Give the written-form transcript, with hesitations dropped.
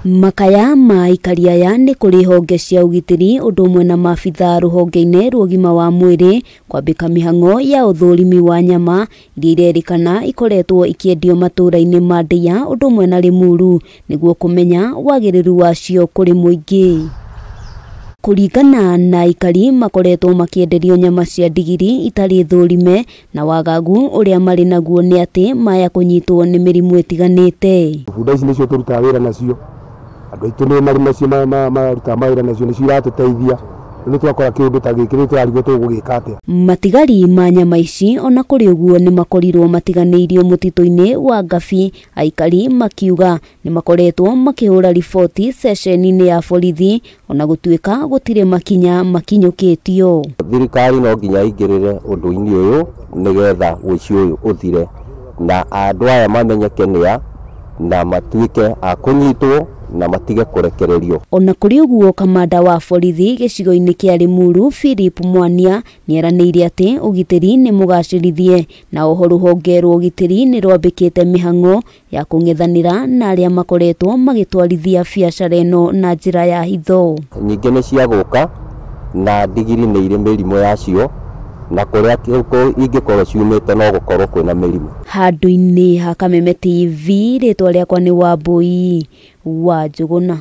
Makaya ma aikari aya nĩ kũrĩ honge cia ũgitĩri ũndũ ũmwe na maabithaa rũhonge-inĩ rwa ũgima wa mwĩrĩ kwambĩka mĩhang'o ya ũthũrimi wa nyama iria irerĩkana ikoretwo ikĩendio matũũra-inĩ ma Ndeiya ũndũ ũmwe na Limuru nĩguo kũmenya wagĩrĩru wacio kũrĩ mũingĩ. Kũringana na aikari makoretwo makĩenderio nyama cia ndigiri itarĩ thũrime na wagagu ũrĩa marĩ naguo nĩ atĩ maya kũnyitwo nĩ mĩrimũ ĩtiganĩte. Bunda ici nĩcio tũrutaga wĩra nacio, andũ aitũ nĩ marĩ nacio marutaga mawĩra nacio, nĩcio iratũteithia. Nĩ twakora kĩũndũ ta gĩkĩ nĩ tũrarigwo tũgũgĩka atĩa. Matigari ma nyama ici ona kũrĩ ũguo nĩ makorirwo matiganĩirio mũtitũ-inĩ wa Ngabi, aikari makiuga nĩ makoretwo makĩhũra riboti ceceni-inĩ ya borithi ona gũtuĩka gũtirĩ makinya makinyũkĩtio. Thirikari no nginya ĩingĩrĩre ũndũ-inĩ ũyũ nĩgetha ũici ũyũ ũthire na andũ aya mamenyeke nĩa na matuĩke a kũnyitwo na matige kũrekererio. Ona kũrĩ ũguo kamanda wa borithi gĩcigo-inĩ kĩa Limuru Philip Mwania nĩeranĩire atĩ ũgitĩri nĩ mũgacĩrithie na oho rũhonge rwa ũgitĩri nĩ rwambĩkĩte mĩhang'o ya kũng'ethanĩra na arĩa makoretwo magĩtwarithia biacara ĩno na njĩra ya hitho. Nyingĩ nĩ cia gũka na ndigiri nĩ irĩ mĩrimũ yacio na kũrĩa ingĩkorwo ciumĩte no gũkorwo kwĩna mĩrimũ. Handũ-inĩ ha Kameme TV, rĩtwa rĩakwa nĩ Wambui wa Njũgũna.